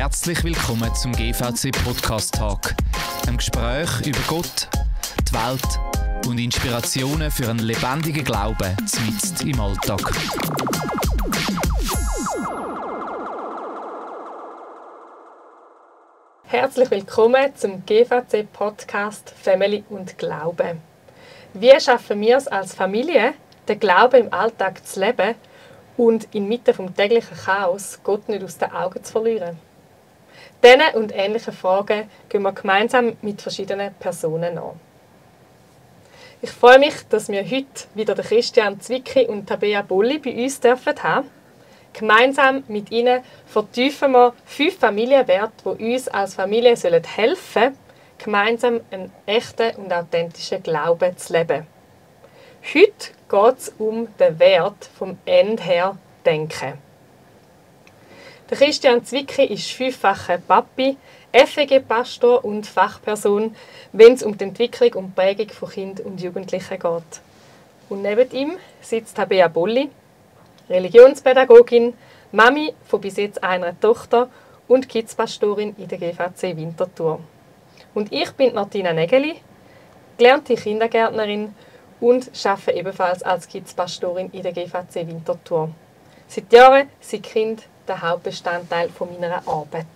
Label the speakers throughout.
Speaker 1: Herzlich willkommen zum GVC Podcast Talk, einem Gespräch über Gott, die Welt und Inspirationen für einen lebendigen Glauben mitten im Alltag.
Speaker 2: Herzlich willkommen zum GVC Podcast Family und Glaube. Wie schaffen wir es als Familie, den Glauben im Alltag zu leben und inmitten vom täglichen Chaos Gott nicht aus den Augen zu verlieren? Diesen und ähnlichen Fragen gehen wir gemeinsam mit verschiedenen Personen an. Ich freue mich, dass wir heute wieder den Christian Zwicky und Tabea Bolli bei uns haben dürfen. Gemeinsam mit ihnen vertiefen wir 5 Familienwerte, die uns als Familie helfen sollen, gemeinsam einen echten und authentischen Glauben zu leben. Heute geht es um den Wert vom Ende her denken. Der Christian Zwicky ist 5-facher Papi, FEG-Pastor und Fachperson, wenn es um die Entwicklung und Prägung von Kindern und Jugendlichen geht. Und neben ihm sitzt Tabea Bolli, Religionspädagogin, Mami von bis jetzt einer Tochter und Kids-Pastorin in der GVC Winterthur. Und ich bin Martina Nägeli, gelernte Kindergärtnerin und arbeite ebenfalls als Kids-Pastorin in der GVC Winterthur. Seit Jahren sind Kinder der Hauptbestandteil meiner Arbeit.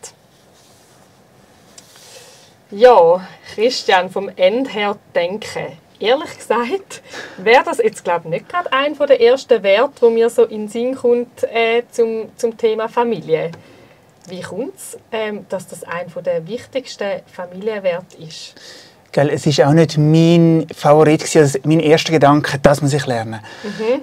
Speaker 2: Ja, Christian, vom Ende her denken. Ehrlich gesagt, wäre das jetzt nicht gerade einer der ersten Werte, wo mir so in den Sinn kommt zum Thema Familie. Wie kommt es, dass das einer der wichtigsten Familienwerte ist?
Speaker 3: Es war auch nicht mein Favorit, also mein erster Gedanke, das muss ich lernen.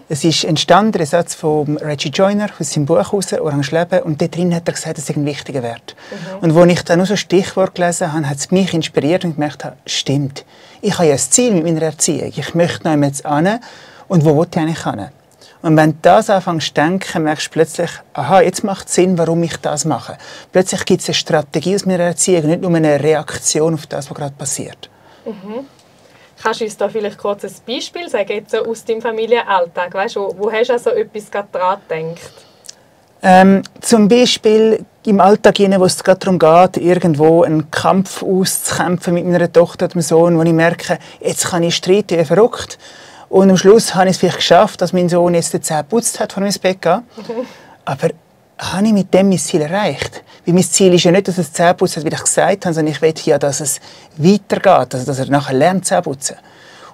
Speaker 3: Es ist entstanden, der Satz von Reggie Joyner aus seinem Buch heraus, «Orange Leben», und dort drin hat er gesagt, das ist ein wichtiger Wert. Und als ich dann nur so ein Stichwort gelesen habe, hat es mich inspiriert und gemerkt, stimmt, ich habe ja ein Ziel mit meiner Erziehung, ich möchte noch einmal hin und wo will ich eigentlich hin? Und wenn du das anfängst zu denken, merkst du plötzlich, aha, jetzt macht es Sinn, warum ich das mache. Plötzlich gibt es eine Strategie aus meiner Erziehung, nicht nur eine Reaktion auf das, was gerade passiert.
Speaker 2: Kannst du uns da vielleicht kurz ein Beispiel sagen, jetzt so aus deinem Familienalltag? Weißt du, wo hast du also etwas daran gedacht?
Speaker 3: Zum Beispiel im Alltag, wo es gerade darum geht, irgendwo einen Kampf auszukämpfen mit meiner Tochter oder meinem Sohn, wo ich merke, jetzt kann ich streiten wie verrückt. Und am Schluss habe ich es vielleicht geschafft, dass mein Sohn jetzt die Zähne geputzt hat, bevor er ins Bett geht. Aber habe ich mit dem mein Ziel erreicht? Weil mein Ziel ist ja nicht, dass er Zähne putzt, wie ich gesagt habe, sondern ich will ja, dass es weitergeht, also dass er nachher lernt, Zähne putzen.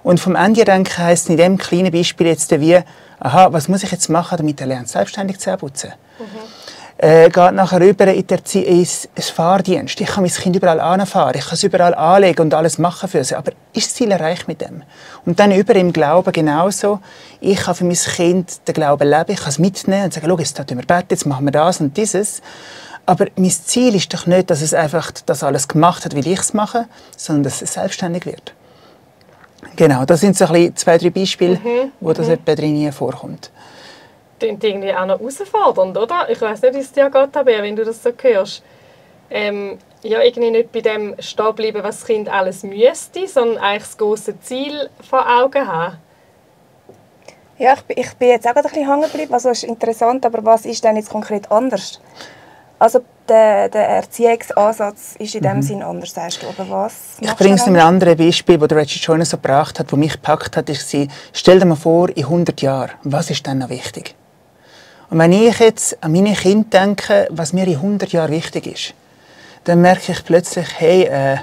Speaker 3: Und vom Ende denken heisst in diesem kleinen Beispiel jetzt wie, aha, was muss ich jetzt machen, damit er lernt, selbstständig Zähne putzen? Geht nachher rüber ins Fahrdienst. Ich kann mein Kind überall anfahren, ich kann es überall anlegen und alles machen für sie. Aber ist das Ziel erreicht mit dem? Und dann über im Glauben genauso. Ich kann für mein Kind den Glauben leben, ich kann es mitnehmen und sagen, schau, jetzt tun wir beten, jetzt machen wir das und dieses. Aber mein Ziel ist doch nicht, dass es einfach das alles gemacht hat, weil ich es mache, sondern dass es selbstständig wird. Genau, das sind so ein bisschen 2, 3 Beispiele, wo das etwa drin vorkommt.
Speaker 2: Klingt irgendwie auch noch herausfordernd, oder? Ich weiss nicht, wie es dir geht, aber wenn du das so hörst. Ja, irgendwie nicht bei dem stehen bleiben, was das Kind alles müsste, sondern eigentlich das grosse Ziel vor Augen haben.
Speaker 4: Ja, ich bin jetzt auch ein bisschen hängen geblieben. Also ist interessant, aber was ist denn jetzt konkret anders? Also der Erziehungsansatz ist in dem Sinn anders, sagst du. Aber was
Speaker 3: ich bringe es in einem anderen Beispiel, das Reggie Joyner so gebracht hat, das mich gepackt hat, ist, stell dir mal vor, in 100 Jahren, was ist dann noch wichtig? Und wenn ich jetzt an meine Kinder denke, was mir in 100 Jahren wichtig ist, dann merke ich plötzlich, hey,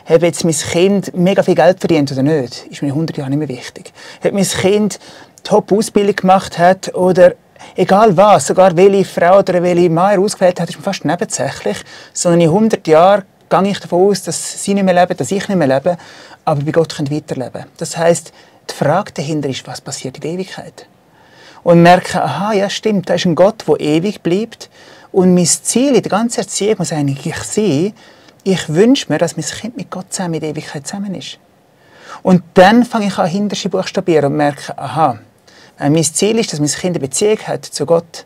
Speaker 3: habe jetzt mein Kind mega viel Geld verdient oder nicht, ist mir in 100 Jahren nicht mehr wichtig. Ob mein Kind Top-Ausbildung gemacht hat oder egal was, sogar welche Frau oder welche Mann er ausgewählt hat, ist mir fast nebensächlich. Sondern in 100 Jahren gehe ich davon aus, dass sie nicht mehr leben, dass ich nicht mehr lebe, aber bei Gott können weiterleben. Das heisst, die Frage dahinter ist, was passiert in der Ewigkeit? Und merke, aha, ja stimmt, da ist ein Gott, der ewig bleibt. Und mein Ziel in der ganzen Erziehung muss eigentlich sein, ich wünsche mir, dass mein Kind mit Gott zusammen in der Ewigkeit zusammen ist. Und dann fange ich an, hinterste buchstabieren und merke, aha, mein Ziel ist, dass mein Kind eine Beziehung hat zu Gott.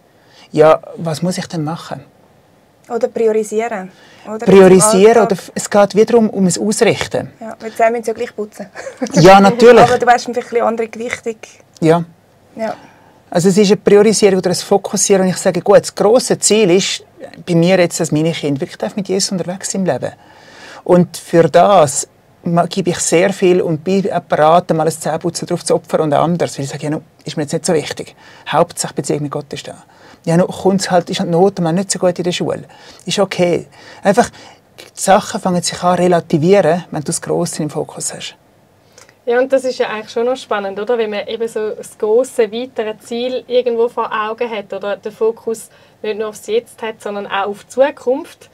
Speaker 3: Ja, was muss ich denn machen?
Speaker 4: Oder priorisieren. Oder
Speaker 3: oder es geht wieder um das Ausrichten.
Speaker 4: Ja, weil zusammen müssen ja gleich putzen.
Speaker 3: Ja, natürlich.
Speaker 4: Aber du weißt vielleicht eine andere Gewichtung.
Speaker 3: Ja.
Speaker 4: Ja.
Speaker 3: Also es ist eine Priorisierung oder ein Fokussieren. Und ich sage, gut, das grosse Ziel ist bei mir jetzt, dass meine Kinder wirklich mit Jesus unterwegs sind im Leben. Und für das gebe ich sehr viel und bin bereit, mal ein Zähneputzen drauf zu opfern und anderes. Weil ich sage, ja, ist mir jetzt nicht so wichtig. Hauptsache Beziehung mit Gott ist da. Ja, ist halt Not, man nicht so gut in der Schule. Ist okay. Einfach, die Sachen fangen sich an relativieren, wenn du das Grosse im Fokus hast.
Speaker 2: Ja, und das ist ja eigentlich schon noch spannend, oder? Wenn man eben so das grosse, weitere Ziel irgendwo vor Augen hat oder den Fokus nicht nur aufs Jetzt hat, sondern auch auf die Zukunft,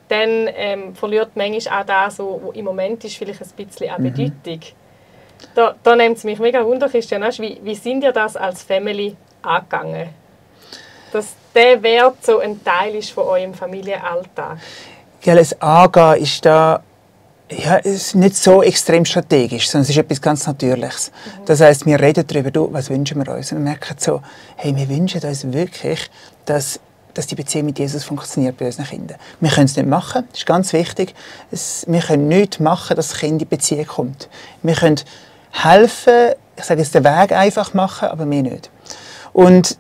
Speaker 2: dann verliert manchmal auch das, was im Moment ist, vielleicht ein bisschen an Bedeutung. Da nimmt es mich mega wunder, Christian, wie sind ihr das als Family angegangen? Dass der Wert so ein Teil ist von eurem Familienalltag.
Speaker 3: Ja, das Angehen ist da ist nicht so extrem strategisch, sondern es ist etwas ganz Natürliches. Das heisst, wir reden darüber, was wünschen wir uns. Und wir merken so, hey, wir wünschen uns wirklich, dass die Beziehung mit Jesus funktioniert bei unseren Kindern. Wir können es nicht machen, das ist ganz wichtig. Wir können nichts machen, dass das Kind in die Beziehung kommt. Wir können helfen, ich sage jetzt, den Weg einfach machen, aber mehr nicht. Und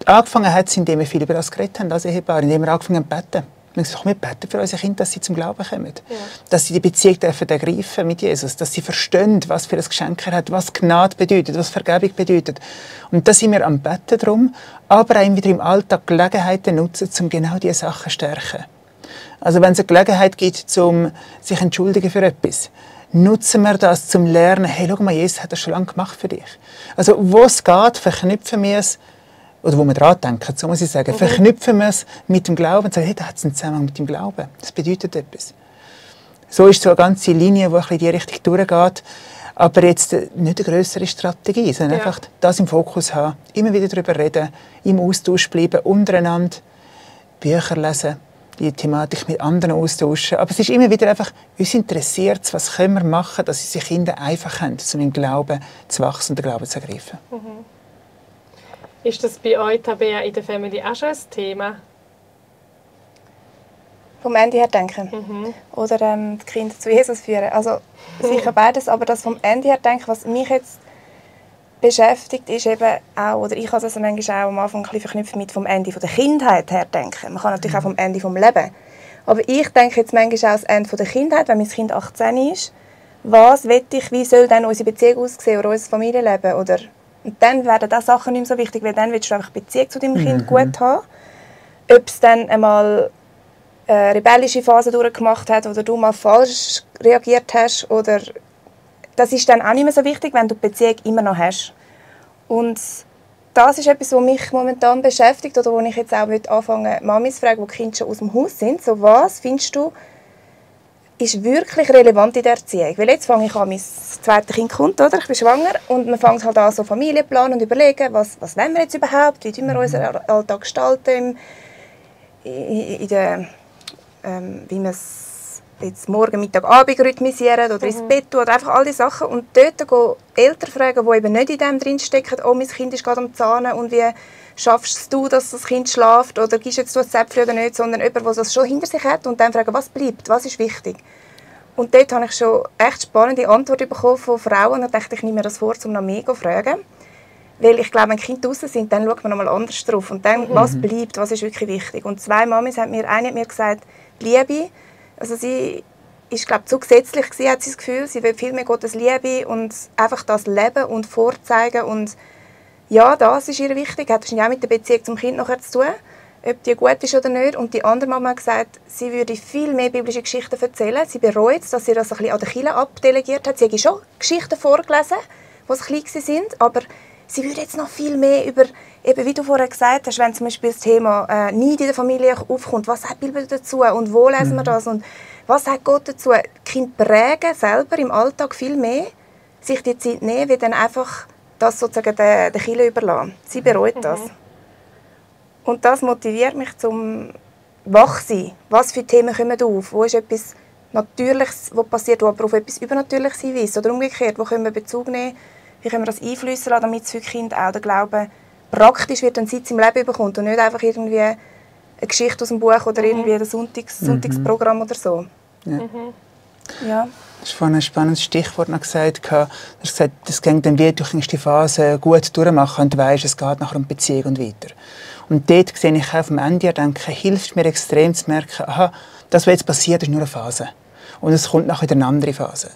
Speaker 3: angefangen hat es, indem wir viel über das geredet haben als Ehepaar, indem wir angefangen haben zu beten. Wir haben gesagt, wir beten für unsere Kinder, dass sie zum Glauben kommen. Ja. Dass sie die Beziehung ergreifen mit Jesus. Dass sie verstehen, was für ein Geschenk er hat, was Gnade bedeutet, was Vergebung bedeutet. Und da sind wir am Beten drum, aber auch wieder im Alltag Gelegenheiten nutzen, um genau diese Sachen zu stärken. Also wenn es eine Gelegenheit gibt, um sich zu entschuldigen für etwas, nutzen wir das zum Lernen, hey, schau mal, Jesus hat das schon lange gemacht für dich. Also wo es geht, verknüpfen wir es, oder wo wir daran denken, so muss ich sagen, verknüpfen wir es mit dem Glauben und sagen, hey, da hat es einen Zusammenhang mit dem Glauben. Das bedeutet etwas. So ist so eine ganze Linie, die ein bisschen in die Richtung durchgeht, aber jetzt nicht eine grössere Strategie, sondern einfach das im Fokus haben, immer wieder darüber reden, im Austausch bleiben, untereinander, Bücher lesen, die Thematik mit anderen austauschen. Aber es ist immer wieder einfach, uns interessiert, was können wir machen, dass unsere Kinder einfach haben, um im Glauben zu wachsen und den Glauben zu ergreifen.
Speaker 2: Ist das bei euch, Tabea, in der Familie auch schon ein Thema?
Speaker 4: Vom Ende her denken? Oder die Kinder zu Jesus führen? Also sicher beides, aber das vom Ende her denken, was mich jetzt beschäftigt, ist eben auch, oder ich habe das manchmal auch am Anfang ein bisschen verknüpft mit vom Ende von der Kindheit her denken. Man kann natürlich auch vom Ende vom Leben. Aber ich denke jetzt manchmal auch das Ende von der Kindheit, wenn mein Kind 18 ist. Was will ich, wie soll dann unsere Beziehung aussehen oder unser Familienleben? Oder und dann werden diese Sachen nicht mehr so wichtig, weil dann willst du einfach Beziehung zu deinem Kind gut haben. Ob es dann einmal eine rebellische Phase durchgemacht hat oder du mal falsch reagiert hast, oder das ist dann auch nicht mehr so wichtig, wenn du die Beziehung immer noch hast. Und das ist etwas, was mich momentan beschäftigt oder wo ich jetzt auch anfangen Mamis fragen, die Kinder schon aus dem Haus sind. So, was findest du, ist wirklich relevant in der Erziehung? Weil jetzt fange ich an, mein zweites Kind kommt, oder? Ich bin schwanger und man fängt halt an, so Familienplan und überlegen, was wollen wir jetzt überhaupt, wie wir unseren Alltag gestalten, wie wir es jetzt morgen, Mittag, Abend rhythmisieren oder ins Bett tun oder einfach all diese Sachen. Und dort gehen Eltern fragen, die eben nicht in dem drinstecken, oh, mein Kind ist gerade am Zahnen und wie schaffst du, dass das Kind schläft oder gibst jetzt du ein Zäpfchen oder nicht, sondern jemand, der das schon hinter sich hat und dann fragen, was bleibt, was ist wichtig. Und dort habe ich schon echt spannende Antworten bekommen von Frauen und dachte, ich nehme mir das vor, um noch mehr zu fragen. Weil ich glaube, wenn Kinder draußen sind, dann schaut man noch mal anders drauf. Und dann, was bleibt, was ist wirklich wichtig. Und zwei Mamis haben mir, eine hat mir gesagt, Liebe, also sie ist, glaube ich, zu gesetzlich gewesen, hat sie das Gefühl, sie will viel mehr Gottes Liebe und einfach das leben und vorzeigen. Und ja, das ist ihr wichtig, hat wahrscheinlich auch mit der Beziehung zum Kind nachher zu tun, ob die gut ist oder nicht. Und die andere Mama hat gesagt, sie würde viel mehr biblische Geschichten erzählen. Sie bereut es, dass sie das ein bisschen an der Kirche abdelegiert hat. Sie hat schon Geschichten vorgelesen, die klein waren, aber sie würde jetzt noch viel mehr über, eben wie du vorher gesagt hast, wenn zum Beispiel das Thema Neid in der Familie aufkommt, was sagt die Bibel dazu und wo lesen wir das und was sagt Gott dazu? Die Kinder prägen selber im Alltag viel mehr, sich die Zeit nehmen, wie dann einfach das sozusagen der Kirche überlassen. Sie bereut das. Und das motiviert mich zum Wachsein. Was für Themen kommen auf? Wo ist etwas Natürliches, was passiert, wo aber auf etwas Übernatürliches hinweist? Oder umgekehrt, wo können wir Bezug nehmen? Wie können wir das einfließen lassen, damit es für Kinder auch der Glaube praktisch wird, einen Sitz im Leben bekommt und nicht einfach irgendwie eine Geschichte aus dem Buch oder irgendwie ein Sonntagsprogramm oder so.
Speaker 3: Ja.
Speaker 4: Ja.
Speaker 3: Du hast vorhin ein spannendes Stichwort noch gesagt. Du hast gesagt, es geht dann wie, du kannst die Phase gut durchmachen und du weißt, es geht nachher um Beziehung und weiter. Und dort sehe ich auch vom Ende her, denke, hilft mir extrem zu merken, aha, das, was jetzt passiert, ist nur eine Phase. Und es kommt nachher wieder eine andere Phase.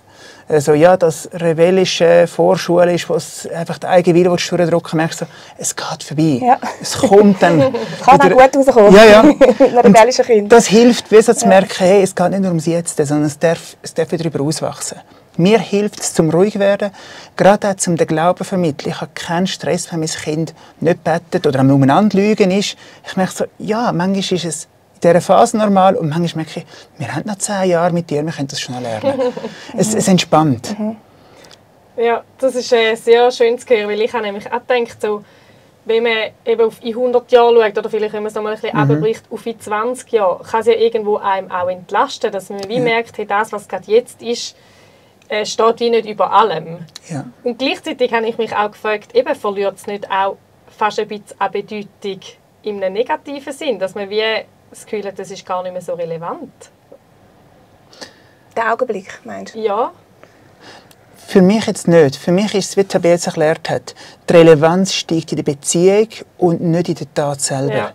Speaker 3: Also ja, das rebellische Vorschule ist, wo es einfach den eigenen Willen durchdrücken, merkst du, es geht vorbei.
Speaker 4: Ja.
Speaker 3: Es kommt dann
Speaker 4: Kann auch gut rauskommen.
Speaker 3: Ja, ja.
Speaker 4: Mit einem rebellischen Kind.
Speaker 3: Das hilft, wie so zu merken, hey, es geht nicht nur ums Jetzt, sondern es darf wieder darüber auswachsen. Mir hilft es, zum ruhig werden, gerade auch zum den Glauben zu vermitteln. Ich habe keinen Stress, wenn mein Kind nicht betet oder am umeinander lügen ist. Ich merke so, ja, manchmal ist es in dieser Phase normal und manchmal merke ich, wir haben noch 10 Jahre mit dir, wir können das schon lernen. Es entspannt.
Speaker 2: Ja, das ist sehr schön zu hören, weil ich habe nämlich auch gedacht, so, wenn man eben auf in 100 Jahre schaut, oder vielleicht, wenn man es noch mal ein bisschen abbricht, auf in 20 Jahre, kann es ja irgendwo einem auch entlasten, dass man wie merkt, hey, das, was gerade jetzt ist, steht wie nicht über allem.
Speaker 3: Ja.
Speaker 2: Und gleichzeitig habe ich mich auch gefragt, eben verliert es nicht auch fast ein bisschen an Bedeutung in einem negativen Sinn, dass man wie das Gefühl hat, das ist gar nicht mehr so relevant.
Speaker 4: Der Augenblick, meinst du?
Speaker 2: Ja.
Speaker 3: Für mich jetzt nicht. Für mich ist es, wie Tabea jetzt erklärt hat, die Relevanz steigt in der Beziehung und nicht in der Tat selber.
Speaker 2: Ja.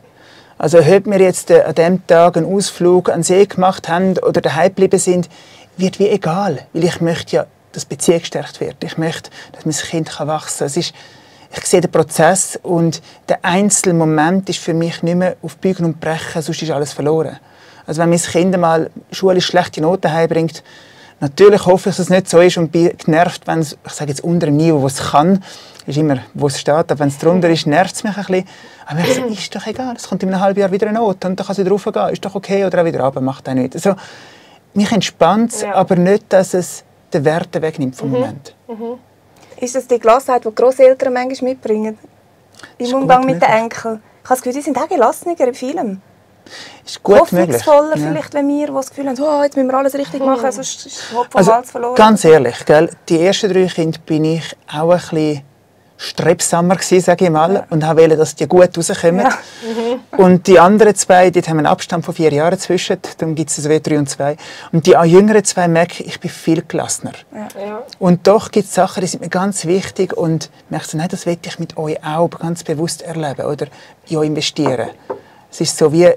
Speaker 3: Also ob wir jetzt an diesem Tag einen Ausflug an den See gemacht haben oder daheim geblieben sind, wird wie egal. Weil ich möchte ja, dass die Beziehung gestärkt wird. Ich möchte, dass mein Kind wachsen kann. Ich sehe den Prozess und der einzelne Moment ist für mich nicht mehr auf Biegen und Brechen, sonst ist alles verloren. Also wenn mein Kind mal schulisch schlechte Noten heimbringt, natürlich hoffe ich, dass es nicht so ist und bin genervt, wenn es, ich sage jetzt unter dem Niveau, wo es kann, ist immer, wo es steht, aber wenn es drunter ist, nervt es mich ein bisschen. Aber ich sage, ist doch egal, es kommt in einem halben Jahr wieder eine Note und dann kann es wieder raufgehen, ist doch okay, oder auch wieder runter, macht auch nicht. Also, mich entspannt es, aber nicht, dass es den Wert wegnimmt vom Moment.
Speaker 4: Ist das die Gelassenheit, die Grosseltern manchmal mitbringen? Im Umgang mit den Enkeln? Ich habe das Gefühl, die sind auch gelassener in vielem.
Speaker 3: Ist gut möglich.
Speaker 4: Hoffnungsvoller vielleicht, wenn wir das Gefühl haben, oh, jetzt müssen wir alles richtig machen, sonst ist das Hopf vom Hals verloren.
Speaker 3: Ganz ehrlich, gell, die ersten 3 Kinder bin ich auch ein bisschen strebsamer gewesen, sage ich mal, und wollte, dass die gut rauskommen.
Speaker 4: Ja.
Speaker 3: Und die anderen 2, die haben einen Abstand von 4 Jahren zwischen, darum gibt es also 3 und 2. Und die jüngeren 2 merken, ich bin viel gelassener.
Speaker 2: Ja.
Speaker 3: Und doch gibt es Sachen, die sind mir ganz wichtig und ich merke so, nein, das will ich mit euch auch ganz bewusst erleben oder in euch investieren. Es ist so wie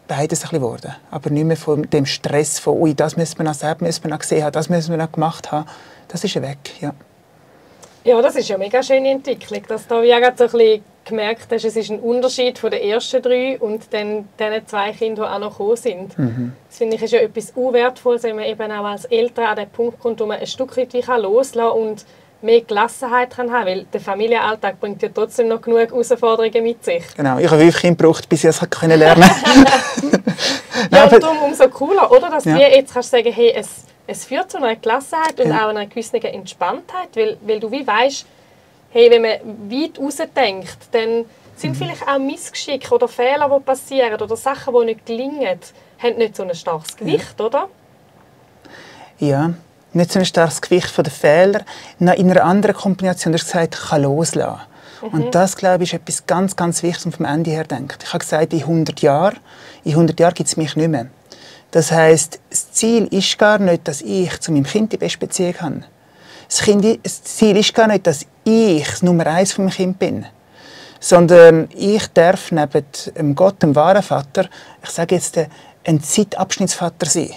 Speaker 3: beides ein bisschen geworden, aber nicht mehr von dem Stress von, ui, das müssen wir noch, das müssen wir noch gesehen haben, das müssen wir noch gemacht haben. Das ist weg, ja.
Speaker 2: Ja, das ist ja eine mega schöne Entwicklung, dass du ja gerade so ein bisschen gemerkt hast, es ist ein Unterschied von den ersten 3 und dann diesen 2 Kindern, die auch noch gekommen sind. Das finde ich ist ja etwas Wertvolles, wenn man eben auch als Eltern an den Punkt kommt, wo man ein Stück weit loslassen kann und mehr Gelassenheit kann haben, weil der Familienalltag bringt ja trotzdem noch genug Herausforderungen mit sich.
Speaker 3: Genau, ich habe 5 Kinder gebraucht, bis ich das lernen konnte.
Speaker 2: Ja, und darum umso cooler, oder? Dass
Speaker 3: Ja.
Speaker 2: du jetzt kannst sagen, hey, es führt zu einer Gelassenheit und auch einer gewissen Entspanntheit, weil du wie weißt, hey, wenn man weit rausdenkt, dann sind vielleicht auch Missgeschicke oder Fehler, die passieren oder Sachen, die nicht gelingen, haben nicht so ein starkes Gewicht, oder?
Speaker 3: Ja, nicht so ein starkes Gewicht von den Fehlern. Noch in einer anderen Kombination, du hast gesagt, ich kann loslassen. Und das, glaube ich, ist etwas ganz, ganz Wichtiges, wenn man vom Ende her denkt. Ich habe gesagt, in 100 Jahren gibt es mich nicht mehr. Das heisst, das Ziel ist gar nicht, dass ich zu meinem Kind die beste Beziehung habe. Das Ziel ist gar nicht, dass ich das Nummer 1 von meinem Kind bin. Sondern ich darf neben Gott, dem wahren Vater, ich sage jetzt, ein Zeitabschnittsvater sein.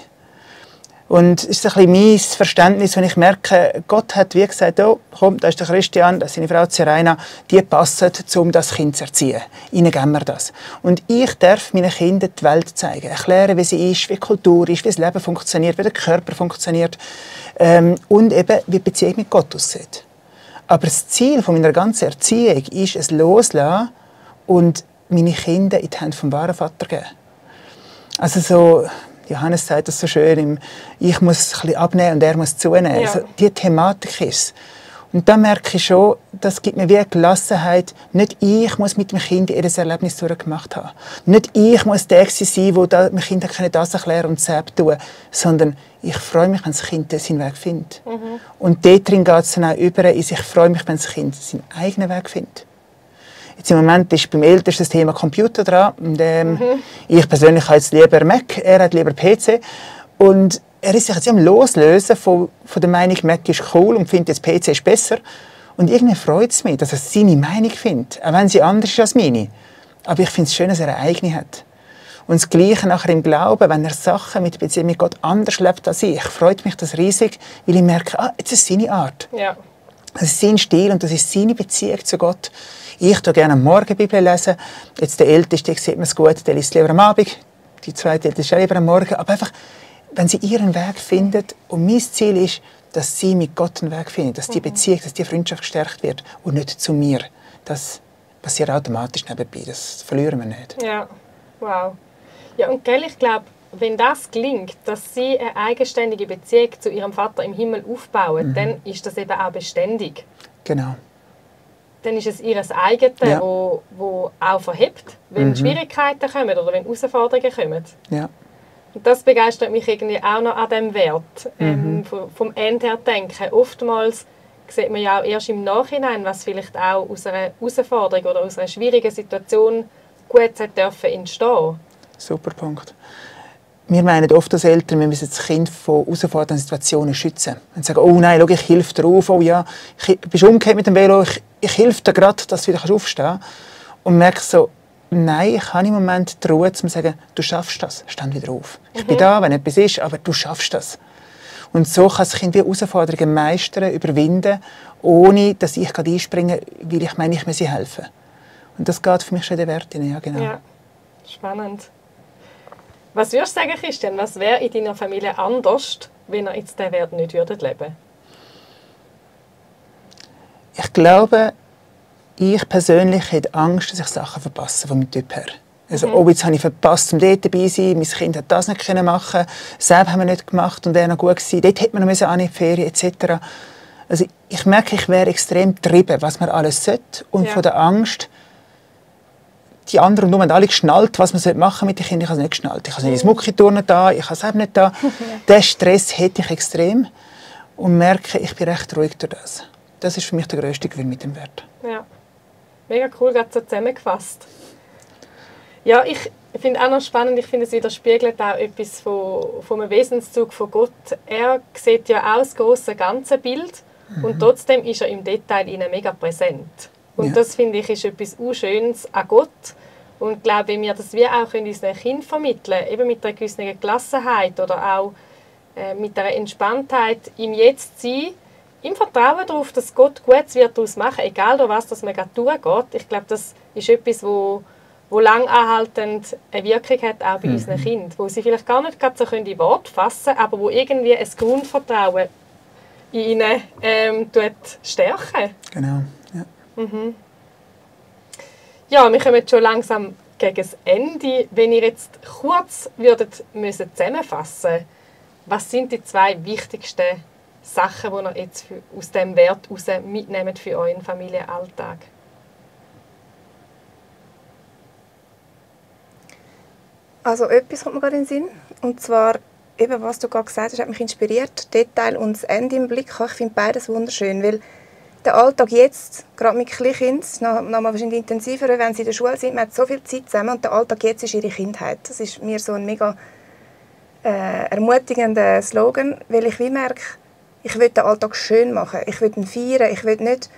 Speaker 3: Und es ist ein bisschen mein Verständnis, wenn ich merke, Gott hat wie gesagt, oh, komm, da ist der Christian, da ist seine Frau Serena, die passen, um das Kind zu erziehen. Ihnen geben wir das. Und ich darf meinen Kindern die Welt zeigen, erklären, wie sie ist, wie die Kultur ist, wie das Leben funktioniert, wie der Körper funktioniert und eben, wie die Beziehung mit Gott aussieht. Aber das Ziel von meiner ganzen Erziehung ist, es loslassen und meine Kinder in die Hände vom wahren Vater geben. Also so, Johannes sagt das so schön, ich muss ein bisschen abnehmen und er muss zunehmen.
Speaker 2: Ja.
Speaker 3: Also, die Thematik ist. Und da merke ich schon, das gibt mir wie eine Gelassenheit. Nicht ich muss mit dem Kind jedes Erlebnis durchgemacht haben. Nicht ich muss der sein, der dem Kind das erklären und selbst tun, sondern ich freue mich, wenn das Kind seinen Weg findet. Und dort drin geht es dann auch über, ich freue mich, wenn das Kind seinen eigenen Weg findet. Jetzt im Moment ist beim Ältesten das Thema Computer dran. Und, ich persönlich habe jetzt lieber Mac, er hat lieber PC. Und er ist sich jetzt am Loslösen von der Meinung, Mac ist cool und findet, das PC ist besser. Und irgendwie freut es mich, dass er seine Meinung findet, auch wenn sie anders ist als meine. Aber ich finde es schön, dass er eine eigene hat. Und das Gleiche nachher im Glauben, wenn er Sachen mit Beziehung mit Gott anders lebt als ich, freut mich das riesig, weil ich merke, jetzt ist seine Art.
Speaker 2: Ja.
Speaker 3: Das ist sein Stil und das ist seine Beziehung zu Gott. Ich lese gerne am Morgen Bibel lesen. Jetzt der Älteste, sieht man es gut, der liest lieber am Abend. Die zweite Älteste lieber am Morgen. Aber einfach, wenn sie ihren Weg findet, und mein Ziel ist, dass sie mit Gott einen Weg finden, dass die Beziehung, dass die Freundschaft gestärkt wird und nicht zu mir. Das passiert automatisch nebenbei, das verlieren wir nicht.
Speaker 2: Ja, wow. Ja, und gell, ich glaube, wenn das gelingt, dass sie eine eigenständige Beziehung zu ihrem Vater im Himmel aufbauen, dann ist das eben auch beständig.
Speaker 3: Genau.
Speaker 2: Dann ist es ihr eigenes,
Speaker 3: Ja.
Speaker 2: wo auch verhebt, wenn Schwierigkeiten kommen oder wenn Herausforderungen kommen.
Speaker 3: Ja.
Speaker 2: Und das begeistert mich irgendwie auch noch an diesem Wert. Vom Ende her denken. Oftmals sieht man ja auch erst im Nachhinein, was vielleicht auch aus einer Herausforderung oder aus einer schwierigen Situation gut dürfen entstehen.
Speaker 3: Super Punkt. Wir meinen oft als Eltern, wir müssen das Kind vor herausfordernden Situationen schützen. Und sagen, oh nein, schau, ich helfe dir auf, oh ja, du bist umgekehrt mit dem Velo, ich helfe dir gerade, dass du wieder aufstehen kannst. Und merke so, nein, ich habe im Moment die Ruhe, zu sagen, du schaffst das, stand wieder auf. Ich bin da, wenn etwas ist, aber du schaffst das. Und so kann das Kind wie Herausforderungen meistern, überwinden, ohne dass ich gerade einspringe, weil ich meine, ich muss ihr helfen. Und das geht für mich schon in den Wert hinein, ja genau.
Speaker 2: Ja, spannend. Was würdest du sagen, Christian, was wäre in deiner Familie anders, wenn ihr jetzt diesen Wert nicht leben würdet?
Speaker 3: Ich glaube, ich persönlich hätte Angst, dass ich Sachen verpasse von meinem Typ her. Also, oh, jetzt habe ich verpasst, um dort dabei zu sein, mein Kind hat das nicht machen, selber haben wir nicht gemacht und wäre noch gut gewesen, dort hätte man noch in die Ferien etc. Also ich merke, ich wäre extrem getrieben, was man alles sollte und von der Angst, die anderen haben alle geschnallt, was man machen mit den Kindern. Ich habe es nicht geschnallt. Ich habe nicht ins Muckiturnen da, ich habe es eben nicht da. Diesen Stress hätte ich extrem und merke, ich bin recht ruhig durch das. Das ist für mich der grösste Gewinn mit dem Wert.
Speaker 2: Ja, mega cool, gerade so zusammengefasst. Ja, ich finde auch noch spannend, ich finde, es widerspiegelt auch etwas vom Wesenszug von Gott. Er sieht ja auch das grosse ganze Bild und trotzdem ist er im Detail ihnen mega präsent. Und das, finde ich, ist etwas Schönes an Gott. Und ich glaube, wenn wir das wie auch unseren Kindern vermitteln, eben mit einer gewissen Gelassenheit oder auch mit einer Entspanntheit im Jetzt-Sein, im Vertrauen darauf, dass Gott Gutes wird daraus machen, egal durch was man gerade durchgeht. Ich glaube, das ist etwas, wo lang anhaltend eine Wirkung hat, auch bei unseren Kindern, wo sie vielleicht gar nicht so in Worte fassen können, aber wo irgendwie ein Grundvertrauen in ihnen stärken.
Speaker 3: Genau, ja.
Speaker 2: Ja, wir kommen schon langsam gegen das Ende. Wenn ihr jetzt kurz zusammenfassen müsstet, was sind die 2 wichtigsten Sachen, die ihr jetzt aus diesem Wert heraus mitnehmt für euren Familienalltag?
Speaker 4: Also etwas kommt mir gerade in den Sinn. Und zwar, eben, was du gerade gesagt hast, hat mich inspiriert. Detail und das Ende im Blick. Ich finde beides wunderschön, weil der Alltag jetzt, gerade mit Kleinkindern, noch mal wahrscheinlich intensiver, wenn sie in der Schule sind, man hat so viel Zeit zusammen und der Alltag jetzt ist ihre Kindheit. Das ist mir so ein mega ermutigender Slogan, weil ich wie merke, ich will den Alltag schön machen, ich will ihn feiern, ich will nicht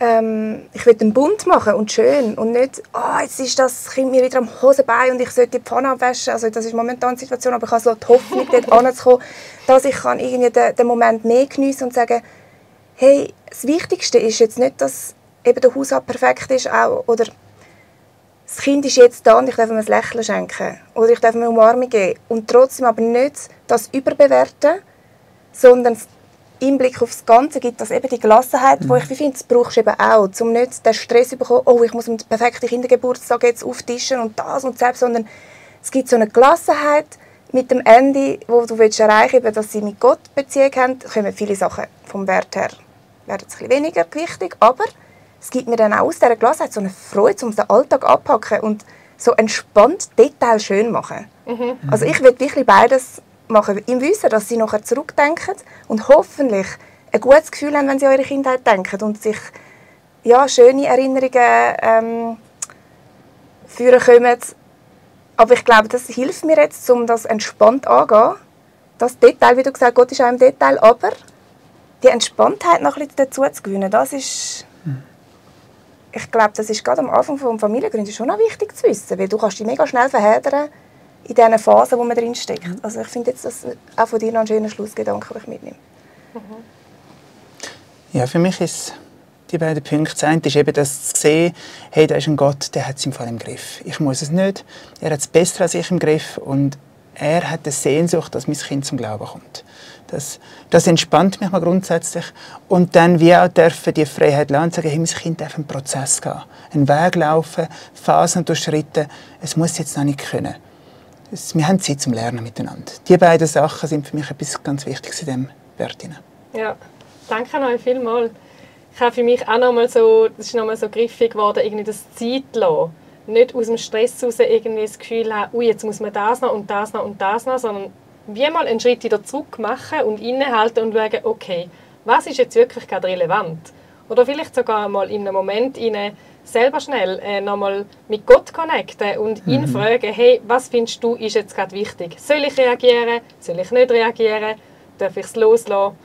Speaker 4: ich will ihn bunt machen und schön und nicht, jetzt ist das Kind mir wieder am Hosenbein und ich sollte die Pfanne abwaschen. Also das ist momentan die Situation, aber ich habe so die Hoffnung, dort anzukommen, dass ich irgendwie den Moment mehr geniessen und sagen, hey, das Wichtigste ist jetzt nicht, dass eben der Haushalt perfekt ist, auch, oder das Kind ist jetzt da und ich darf ihm ein Lächeln schenken oder ich darf ihm eine Umarmung geben und trotzdem aber nicht das überbewerten, sondern im Blick auf das Ganze gibt das eben die Gelassenheit, wo ich finde, das brauchst du eben auch, um nicht den Stress zu bekommen, ich muss den perfekten Kindergeburtstag jetzt auftischen und das und das, sondern es gibt so eine Gelassenheit mit dem Ende, wo du erreichen willst, dass sie mit Gott Beziehung haben, kommen viele Sachen vom Wert her, werden es ein bisschen weniger gewichtig, aber es gibt mir dann auch aus dieser Gelassenheit so eine Freude, um den Alltag anzupacken und so entspannt Detail schön machen. Also ich will wirklich beides machen, im Wissen, dass sie nachher zurückdenken und hoffentlich ein gutes Gefühl haben, wenn sie an ihre Kindheit denken und sich schöne Erinnerungen führen können. Aber ich glaube, das hilft mir jetzt, um das entspannt anzugehen, das Detail, wie du gesagt hast, Gott ist auch im Detail, aber die Entspanntheit noch ein bisschen dazu zu gewinnen, das ist, ich glaube, das ist gerade am Anfang vom Familiengründen schon noch wichtig zu wissen, weil du kannst dich mega schnell verheddern in diesen Phasen, wo man drin steckt. Also ich finde jetzt, das auch von dir noch ein schöner Schlussgedanke, den ich mitnehme.
Speaker 3: Ja, für mich ist die beiden Punkte. Das eine ist eben das zu sehen, hey, da ist ein Gott, der hat es im Fall im Griff. Ich muss es nicht, er hat es besser als ich im Griff und er hat eine Sehnsucht, dass mein Kind zum Glauben kommt. Das entspannt mich mal grundsätzlich. Und dann wie auch dürfen die Freiheit lassen und sagen, hey, mein Kind darf einen Prozess gehen, einen Weg laufen, Phasen durchschreiten. Es muss jetzt noch nicht können. Wir haben Zeit zum Lernen miteinander. Die beiden Sachen sind für mich etwas ganz Wichtiges in diesem Wert.
Speaker 2: Ja, danke euch vielmals. Ich habe für mich auch noch mal so, das ist noch mal so griffig geworden, irgendwie das Zeit lassen. Nicht aus dem Stress heraus irgendwie das Gefühl haben, ui, jetzt muss man das noch und das noch und das noch, sondern wie mal einen Schritt wieder zurück machen und innehalten und schauen, okay, was ist jetzt wirklich gerade relevant? Oder vielleicht sogar mal in einem Moment selber schnell nochmal mit Gott connecten und ihn fragen, hey, was findest du ist jetzt gerade wichtig? Soll ich reagieren? Soll ich nicht reagieren? Darf ich es loslassen?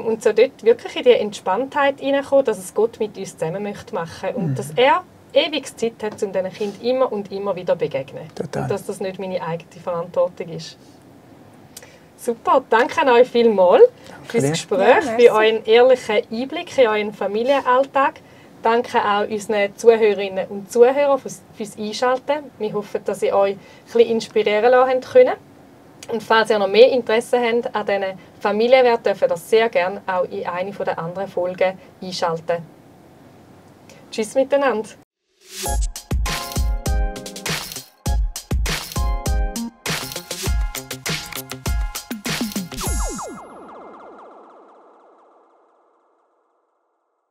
Speaker 2: Und so dort wirklich in die Entspanntheit hineinkommen, dass es Gott mit uns zusammen möchte machen und dass er ewig Zeit hat, um diesen Kindern immer und immer wieder zu begegnen.
Speaker 3: Total.
Speaker 2: Und dass das nicht meine eigene Verantwortung ist. Super, danke euch vielmals für das Gespräch, für euren ehrlichen Einblick in euren Familienalltag. Danke auch unseren Zuhörerinnen und Zuhörern fürs Einschalten. Wir hoffen, dass ihr euch ein bisschen inspirieren lassen könnt. Und falls ihr noch mehr Interesse habt an diesen Familienwerten, dürft ihr das sehr gerne auch in eine der anderen Folgen einschalten. Tschüss miteinander.